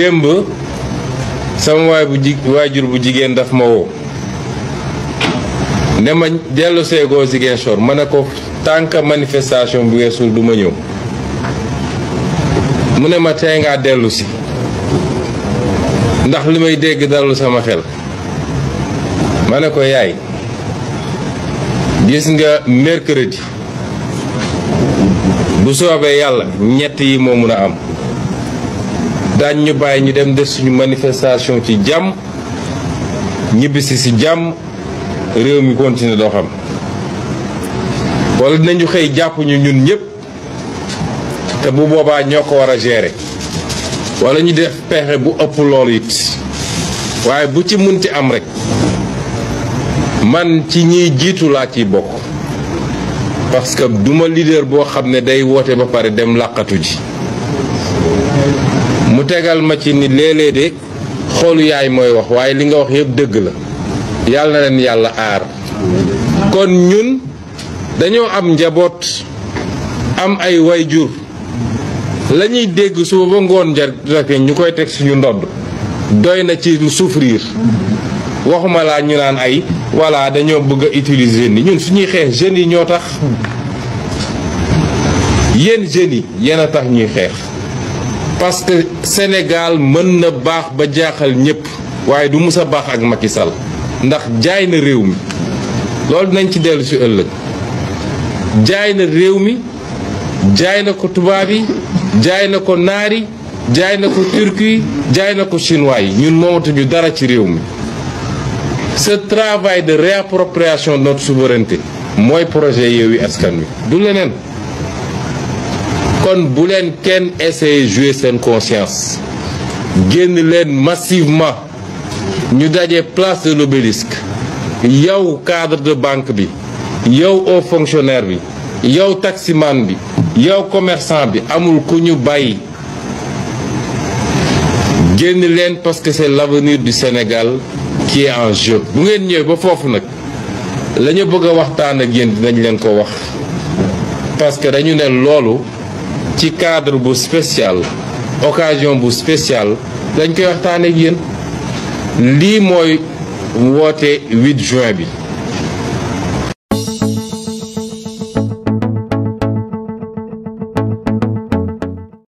démb sama waajur bu jigéen daf ma woo ne ma dellu seegoo Ziguinchor ma ne ko tànk manifestation bu weesul du ma ñëw mu ne ma tey ngaa dellu si ndax li may dégg dalul sama xel ma ne ko yaay gis nga mercredi bu soobee yàlla ñett yi moo mun a am daañ ñu bàyyi ñu dem def suñu manifestation ci jàmm ñibbisi ci jàmm réew mi continuer doo xam wala dinañu xëy jàpp ñu ñun ñëpp te bu boobaa ñoo ko war a gérer wala ñu def pexe bu ëpp loolu it waaye bu ci munti am rek man ci ñiy jiitu laa ciy bokk parce que duma leader boo xam ne day woote ba pare dem làqatu ji mu tegal ma ci ni léeg-léeg de xoolu yaay mooy wax waaye li nga wax yëpp dëgg la yàlla na leen yàlla aar kon ñun dañoo am njaboot am ay wayjur la ñuy dégg suba ba ngoon rek ñu koy teg suñu ndodd doy na ci souffrir waxuma laa ñu naan ay voilà dañoo bëgg a utiliser ni ñun suñuy xeex jeunes yi ñoo tax yéen jeunes yi yéen a tax ñuy xeex parce que Sénégal mën na baax ba jaaxal ñëpp waaye du mus a baax ak Macky Sall ndax jaay na réew mi loolu dinañ ci dellu si ëllëg jaay na réew mi jaay na ko tubaab yi jaay na ko naar yi jaay na ko turki jaay na ko chinois yi ñun moomatuñu dara ci réew mi ce travail de réappropriation de notre souveraineté mooy projet Yewwi Askan Wi du leneen kon bu leen kenn essayer jouer seen conscience génn leen massivement ñu daje place de l'Obélisque yow cadre de banque bi yow haut fonctionnaire bi yow taximan bi yow commerçant bi amul ku ñu bàyyi génn leen parce que c'est l'avenir du Sénégal qui est en jeu bu ngeen ñëwee ba foofu nag la ñu bëgg a waxtaan ak yéen dinañ leen ko wax parce que dañu ne loolu ci cadre bu spécial occasion bu spécial dañ koy waxtaan ak yéen lii mooy woote 8 juin bi